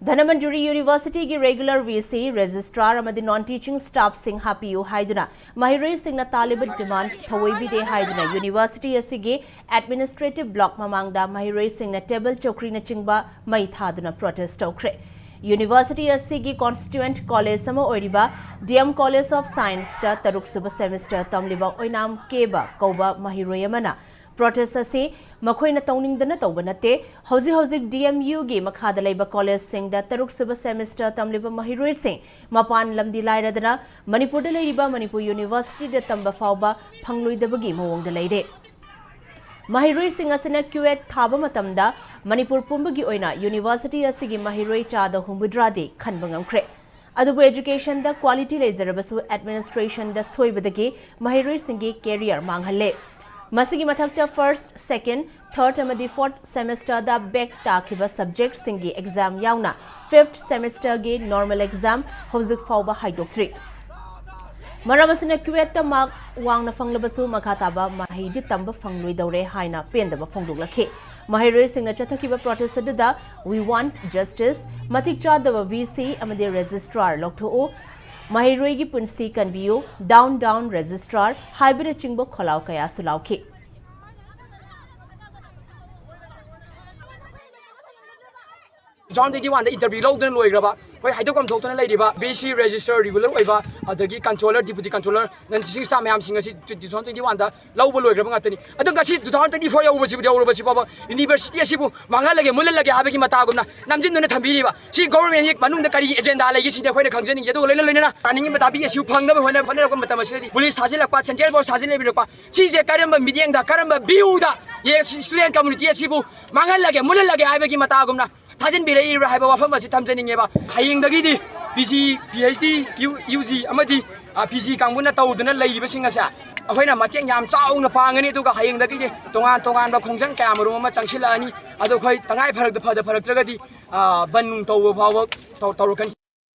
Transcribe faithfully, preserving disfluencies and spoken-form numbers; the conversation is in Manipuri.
ꯙꯅꯃꯟꯖꯨꯔꯤ ꯌꯨꯅꯤꯚꯔꯁꯤꯇꯤꯒꯤ ꯔꯦꯒꯨꯂꯔ ꯚꯤ ꯁꯤ, ꯔꯦꯖꯤꯁꯇ꯭ꯔꯥꯔ ꯑꯃꯗꯤ ꯅꯣꯟ ꯇꯤꯆꯤꯡ ꯁ꯭ꯇꯥꯐꯁꯤꯡ ꯍꯥꯞꯄꯤꯌꯨ ꯍꯥꯏꯗꯨꯅ ꯃꯍꯩꯔꯣꯏꯁꯤꯡꯅ ꯇꯥꯜꯂꯤꯕ ꯗꯤꯃꯥꯟ ꯊꯧꯑꯣꯏꯕꯤꯗꯦ ꯍꯥꯏꯗꯨꯅ ꯌꯨꯅꯤꯚꯔꯁꯤꯇꯤ ꯑꯁꯤꯒꯤ ꯑꯦꯗꯃꯤꯅꯤꯁꯇ꯭ꯔꯦꯇꯤꯚ ꯕ꯭ꯂꯣꯛ ꯃꯃꯥꯡꯗ ꯃꯍꯩꯔꯣꯏꯁꯤꯡꯅ ꯇꯦꯕꯜ ꯆꯧꯀ꯭ꯔꯤꯅꯆꯤꯡꯕ ꯃꯩ ꯊꯥꯗꯨꯅ ꯄ꯭ꯔꯣꯇꯦꯁ ꯇꯧꯈ꯭ꯔꯦ꯫ ꯌꯨꯅꯤꯚꯔꯁꯤꯇꯤ ꯑꯁꯤꯒꯤ ꯀꯣꯟꯁꯇꯤꯇ꯭ꯌꯨꯑꯦꯟꯠ ꯀꯣꯂꯦꯖ ꯑꯃ ꯑꯣꯏꯔꯤꯕ ꯗꯤ ꯑꯦꯝ ꯀꯣꯂꯦꯖ ꯑꯣꯐ ꯁꯥꯏꯟꯁꯇ ꯇꯔꯨꯛ ꯁꯨꯕ ꯁꯦꯃꯤꯁꯇꯔ ꯇꯝꯂꯤꯕ ꯑꯣꯏꯅꯥꯝ ꯀꯦꯕ ꯀꯧꯕ ꯃꯍꯩꯔꯣꯏ ꯑꯃꯅ ꯄ꯭ꯔꯣꯇꯦꯁ ꯑꯁꯤ ꯃꯈꯣꯏꯅ ꯇꯧꯅꯤꯡꯗꯅ ꯇꯧꯕ ꯅꯠꯇꯦ꯫ ꯍꯧꯖꯤꯛ ꯍꯧꯖꯤꯛ ꯗꯤ ꯑꯦꯝ ꯌꯨꯒꯤ ꯃꯈꯥꯗ ꯂꯩꯕ ꯀꯣꯂꯦꯖꯁꯤꯡꯗ ꯇꯔꯨꯛ ꯁꯨꯕ ꯁꯦꯃꯤꯁꯇꯔ ꯇꯝꯂꯤꯕ ꯃꯍꯩꯔꯣꯏꯁꯤꯡ ꯃꯄꯥꯟ ꯂꯝꯗꯤ ꯂꯥꯏꯔꯗꯅ ꯃꯅꯤꯄꯨꯔꯗ ꯂꯩꯔꯤꯕ ꯃꯅꯤꯄꯨꯔ ꯌꯨꯅꯤꯚꯔꯁꯤꯇꯤꯗ ꯇꯝꯕ ꯐꯥꯎꯕ ꯐꯪꯂꯣꯏꯗꯕꯒꯤ ꯃꯑꯣꯡꯗ ꯂꯩꯔꯦ꯫ ꯃꯍꯩꯔꯣꯏꯁꯤꯡ ꯑꯁꯤꯅ ꯀ꯭ꯌꯨꯑꯦꯠ ꯊꯥꯕ ꯃꯇꯝꯗ ꯃꯅꯤꯄꯨꯔ ꯄꯨꯝꯕꯒꯤ ꯑꯣꯏꯅ ꯌꯨꯅꯤꯚꯔꯁꯤꯇꯤ ꯑꯁꯤꯒꯤ ꯃꯍꯩꯔꯣꯏ ꯆꯥꯗ ꯍꯨꯝꯐꯨꯇꯔꯥꯗꯤ ꯈꯟꯕ ꯉꯝꯈ꯭ꯔꯦ꯫ ꯑꯗꯨꯕꯨ ꯑꯦꯖꯨꯀꯦꯁꯟꯗ ꯀ꯭ꯋꯥꯂꯤꯇꯤ ꯂꯩꯖꯔꯕꯁꯨ ꯑꯦꯗꯃꯤꯅꯤꯁꯇ꯭ꯔꯦꯁꯟꯗ ꯁꯣꯏꯕꯗꯒꯤ ꯃꯍꯩꯔꯣꯏꯁꯤꯡꯒꯤ ꯀꯦꯔꯤꯌꯔ ꯃꯥꯡꯍꯜꯂꯦ꯫ ꯃꯁꯤꯒꯤ ꯃꯊꯛꯇ ꯐꯥꯔꯁꯠ, ꯁꯦꯀꯦꯟꯗ, ꯊꯥꯔꯗ ꯑꯃꯗꯤ ꯐꯣꯔꯠ ꯁꯦꯃꯤꯁꯇꯔꯗ ꯕꯦꯛ ꯇꯥꯈꯤꯕ ꯁꯕꯖꯦꯛꯁꯤꯡꯒꯤ ꯑꯦꯛꯖꯥꯝ ꯌꯥꯎꯅ ꯐꯤꯐꯠ ꯁꯦꯃꯤꯁꯇꯔꯒꯤ ꯅꯣꯔꯃꯦꯜ ꯑꯦꯛꯖꯥꯝ ꯍꯧꯖꯤꯛ ꯐꯥꯎꯕ ꯍꯥꯏꯗꯣꯛꯇ꯭ꯔꯤ꯫ ꯃꯔꯝ ꯑꯁꯤꯅ ꯀ꯭ꯌꯨꯑꯦꯠꯇ ꯃꯥꯔꯛ ꯋꯥꯡꯅ ꯐꯪꯂꯕꯁꯨ ꯃꯈꯥ ꯇꯥꯕ ꯃꯍꯩꯗꯤ ꯇꯝꯕ ꯐꯪꯂꯣꯏꯗꯧꯔꯦ ꯍꯥꯏꯅ ꯄꯦꯟꯗꯕ ꯐꯣꯡꯗꯣꯛꯂꯛꯈꯤ꯫ ꯃꯍꯩꯔꯣꯏꯁꯤꯡꯅ ꯆꯠꯊꯈꯤꯕ ꯄ꯭ꯔꯣꯇꯦꯁ ꯑꯗꯨꯗ "We want justice, ꯃꯇꯤꯛ ꯆꯥꯗꯕ ꯚꯤ ꯁꯤ ꯑꯃꯗꯤ ꯔꯦꯖꯤꯁꯇ꯭ꯔꯥꯔ ꯂꯧꯊꯣꯛꯎ, ꯃꯍꯩꯔꯣꯏꯒꯤ ꯄꯨꯟꯁꯤ ꯀꯟꯕꯤꯌꯨ, ꯗꯥꯎꯟ ꯗꯥꯎꯟ ꯔꯦꯖꯤꯁꯇ꯭ꯔꯥꯔ" ꯍꯥꯏꯕꯅꯆꯤꯡꯕ ꯈꯣꯜꯂꯥꯎ ꯀꯌꯥꯁꯨ ꯂꯥꯎꯈꯤ꯫ ꯇꯨ ꯊꯥꯎꯖꯟ ꯇ꯭ꯋꯦꯟꯇꯤ ꯋꯥꯟꯗ ꯏꯟꯇꯔꯚ꯭ꯌꯨ ꯂꯧꯗꯨꯅ ꯂꯣꯏꯈ꯭ꯔꯕ, ꯑꯩꯈꯣꯏ ꯍꯥꯏꯗꯣꯛꯐꯝ ꯊꯣꯛꯇꯅ ꯂꯩꯔꯤꯕ ꯚꯤ ꯁꯤ ꯔꯦꯖꯤꯁꯇꯔ ꯔꯤꯒꯨꯂꯔ ꯑꯣꯏꯕ, ꯑꯗꯒꯤ ꯀꯟꯇ꯭ꯔꯣꯂꯔ, ꯗꯤꯄꯨꯇꯤ ꯀꯟꯇ꯭ꯔꯣꯂꯔ, ꯅꯟ ꯇꯤꯆꯤꯡ ꯁ꯭ꯇꯥꯐ ꯃꯌꯥꯝꯁꯤꯡ ꯑꯁꯤ ꯇꯨ ꯊꯥꯎꯖꯟ ꯇ꯭ꯋꯦꯟꯇꯤ ꯋꯥꯟꯗ ꯂꯧꯕ ꯂꯣꯏꯈ꯭ꯔꯕ ꯉꯥꯛꯇꯅꯤ꯫ ꯑꯗꯣ ꯉꯁꯤ ꯇꯨ ꯊꯥꯎꯖꯟ ꯇ꯭ꯋꯦꯟꯇꯤ ꯐꯣꯔ ꯌꯧꯔꯨꯕꯁꯤꯕꯨ, ꯌꯧꯔꯨꯕꯁꯤꯕꯨ ꯐꯥꯎꯕ ꯌꯨꯅꯤꯚꯔꯁꯤꯇꯤ ꯑꯁꯤꯕꯨ ꯃꯥꯡꯍꯜꯂꯒꯦ, ꯃꯨꯠꯍꯜꯂꯒꯦ ꯍꯥꯏꯕꯒꯤ ꯃꯇꯥꯒꯨꯝꯅ ꯅꯝꯁꯤꯟꯗꯨꯅ ꯊꯝꯕꯤꯔꯤꯕ ꯁꯤ ꯒꯣꯚꯔꯟꯃꯦꯟꯒꯤ ꯃꯅꯨꯡꯗ ꯀꯔꯤ ꯑꯦꯖꯦꯟꯗꯥ ꯂꯩꯒꯦ ꯁꯤꯅꯤ ꯑꯩꯈꯣꯏꯅ ꯈꯪꯖꯅꯤꯡꯉꯤ꯫ ꯑꯗꯨꯒ ꯂꯣꯏꯅ ꯂꯣꯏꯅꯅ ꯇꯥꯅꯤꯡꯉꯤꯕ ꯇꯥꯕꯤ ꯑꯁꯤ ꯐꯪꯅꯕ ꯍꯣꯠꯅ-, ꯍꯣꯠꯅꯔꯛꯄ ꯃꯇꯝ ꯑꯁꯤꯗꯗꯤ ꯄꯨꯂꯤꯁ ꯊꯥꯖꯤꯜꯂꯛꯄ, ꯁꯦꯟꯇ꯭ꯔꯦꯜ ꯐꯣꯔꯁ ꯊꯥꯖꯤꯜꯂꯛꯄ, ꯁꯤꯁꯦ ꯀꯔꯝꯕ ꯃꯤꯠꯌꯦꯡꯗ, ꯀꯔꯝꯕ ꯚ꯭ꯌꯨꯗ ꯁ꯭ꯇꯨꯗꯦꯟꯠ ꯀꯝꯃꯨꯅꯤꯇꯤ ꯑꯁꯤꯕꯨ ꯃꯥꯡꯍꯜꯂꯒꯦ, ꯃꯨꯠꯍꯜꯂꯒꯦ ꯍꯥꯏꯕꯒꯤ ꯃꯇꯥꯒꯨꯝꯅ ꯊꯥꯖꯤꯟꯕꯤꯔꯛꯏꯕ꯭ꯔꯥ ꯍꯥꯏꯕ ꯋꯥꯐꯝ ꯑꯁꯤ ꯊꯝꯖꯅꯤꯡꯉꯦꯕ꯫ ꯍꯌꯦꯡꯗꯒꯤꯗꯤ P G, P H D, ꯌꯨ-, ꯌꯨ ꯖꯤ ꯑꯃꯗꯤ, ꯑ, ꯄꯤ ꯖꯤ ꯀꯥꯡꯕꯨꯅ ꯇꯧꯗꯨꯅ ꯂꯩꯔꯤꯕꯁꯤꯡ ꯑꯁꯦ ꯑꯩꯈꯣꯏꯅ ꯃꯇꯦꯡ ꯌꯥꯝ ꯆꯥꯎꯅ ꯄꯥꯡꯒꯅꯤ꯫ ꯑꯗꯨꯒ ꯍꯌꯦꯡꯗꯒꯤꯗꯤ ꯇꯣꯉꯥꯟ ꯇꯣꯉꯥꯟꯕ ꯈꯣꯡꯖꯪ ꯀꯌꯥ ꯃꯔꯨꯝ ꯑꯃ ꯆꯪꯁꯤꯜꯂꯛꯑꯅꯤ꯫ ꯑꯗꯣ ꯑꯩꯈꯣꯏ ꯇꯉꯥꯏ ꯐꯔꯛꯇ, ꯐꯗ ꯐꯔꯛꯇ꯭ꯔꯒꯗꯤ, ꯑ, ꯕꯟ ꯅꯨꯡ ꯇꯧꯕ ꯐꯥꯎꯕ ꯇꯧ-, ꯇꯧꯔꯛꯀꯅꯤ꯫